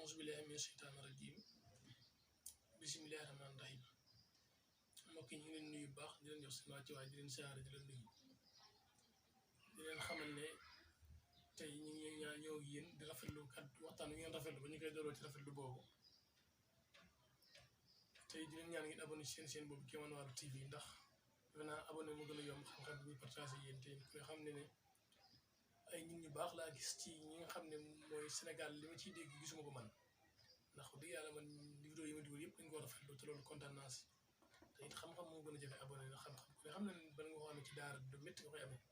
auzu billahi mina sheytaani rajim bismillahi rahmaani rahim mbokk yi ñu ngi leen nuyu bu baax di leen jox seen wàccuwaay di leen siyaare di leen nuyu di leen xamal ne tey ñu ngi ñëw ak yéen di rafetlu waxtaan wi ngeen rafetlu ba ñu koy dooloo ci rafetlu boobu tey di leen ñaan ngeen abonné ci seen boobu Kéemaan Waarwi TV ndax defe naa abonné mu gën a yomb xam-xam bi ñuy partagé yéen te nga xam ne ay nit ñu baax laa gis ci ñi nga xam ne mooy Sénégal li ma ciy dégg gisuma ko man ndax wax dëgg yàlla man vidéo yi ma dugal yëpp dañ ko rafetlu te loolu kontaan naa si te it xam-xam moo gën a jafe abonné ndax xam-xam ku ne xam ne bala nga ko amee ci daara du métti nga koy amee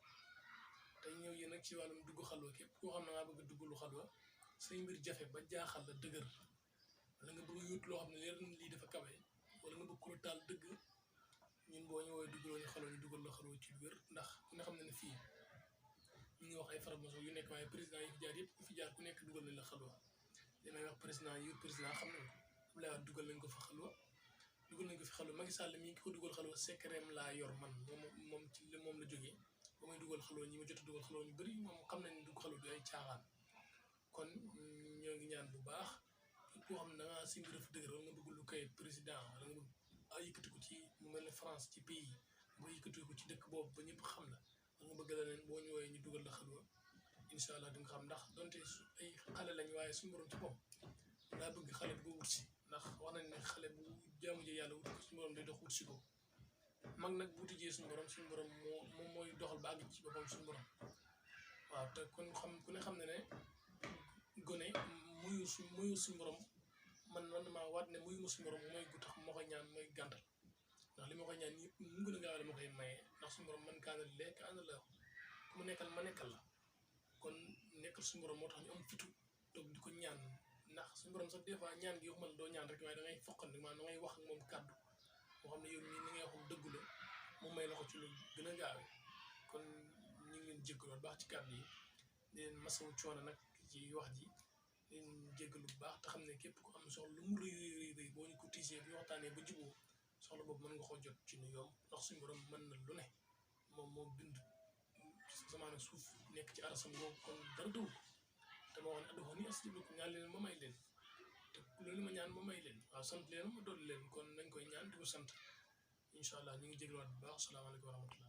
tey ñëw yéen nag ci wàllum dugg xalwa képp koo xam ne ngaa bëgg a dugg lu xalwa say mbir jafe ba jaaxal la dëgër wala nga bëgg a yóot loo xam ne leer na lii dafa kawe wala nga bëgg ko la taal dëgg ñun boo ñu woowee duggaloo ñu xalwa ñu dugal la xalwa ci lu wér ndax ku ne xam ne fii ñu ngi wax ay faramason yu nekk waaye président yi fi jaar yëpp ku fi jaar ku nekk dugal nañ la xalwa damay wax président xam nañ ko Abdoulaye Wade dugal nañ ko fa xalwa dugal nañ ko fi xalwa Macky Sall mii ki ko dugal xalwa secret laa yor man moom ci moom la jógee ba may dugal xalwa ñi ma jot a dugal xalwa ñu bëri moom xam nañ dugg xalwa du ay caaxaan kon ñoo ngi ñaan bu baax képp koo xam ne da ngaa si mbir dafa dëgër wala nga bëgg lu koy président wala nga bëgg yëkkati ko ci mu mel ne France ci pays ba yëkkati ko ci dëkk boobu ba ñëpp xam la nga bëgg la leen boo ñëwee ñu dugal la xalwa incha allah di nga xam ndax donte ay xale lañ waaye suñu borom ci bopp daa bëgg xale bu ko wut si ndax wax nañ ne xale bu jaamu ji yàlla wut ko suñu borom day dox wut si ko mag nag bu tijjee suñu borom moom mooy doxal ba àgg ci boppam suñu borom waaw te kon ku ne xam ne gone muyu suñu borom man maa waat ne muyu ma suñu borom mooy gu tax moo koy ñaan mooy gàntal ndax li ma koy ñaan yëpp mu gën a gaaw dama koy maye ndax suñu borom man kaana lillaahi kaana lahu ku mu nekkal ma nekkal la kon nekkal suñu borom moo tax ñu am fitu toog di ko ñaan ndax suñu borom sax des fois ñaan gi waxuma la doo ñaan rek waaye da ngay foqandi maanaam da ngay wax ak moom kàddu moo xam ne yow mii ni ngay wax dëggu la mu may la ko ci lu gën a gaawee kon ñu ngi leen jégalu baax ci kàddu yi di leen masawu coono nag ci wax ji di leen jégalu bu baax te xam ne képp ku am soxla lu mu rëy boo ñu ko tiisee bu ñu waxtaanee ba juboo soxla boobu mën nga koo jot ci nu yomb ndax suñu borom mën na lu ne moom moo bind samaan ak suuf nekk ci arasam boobu kon dara dawul te ma wax ne adduxoo ni astajib lakum ñaan leen ma may leen te loolu ma ñaan ma may leen waaw sant leen ma dolli leen kon nañ koy ñaan di ko sant incha allah ñu ngi jégaluwaat bu baax salaamaaleykum wa rahmatullah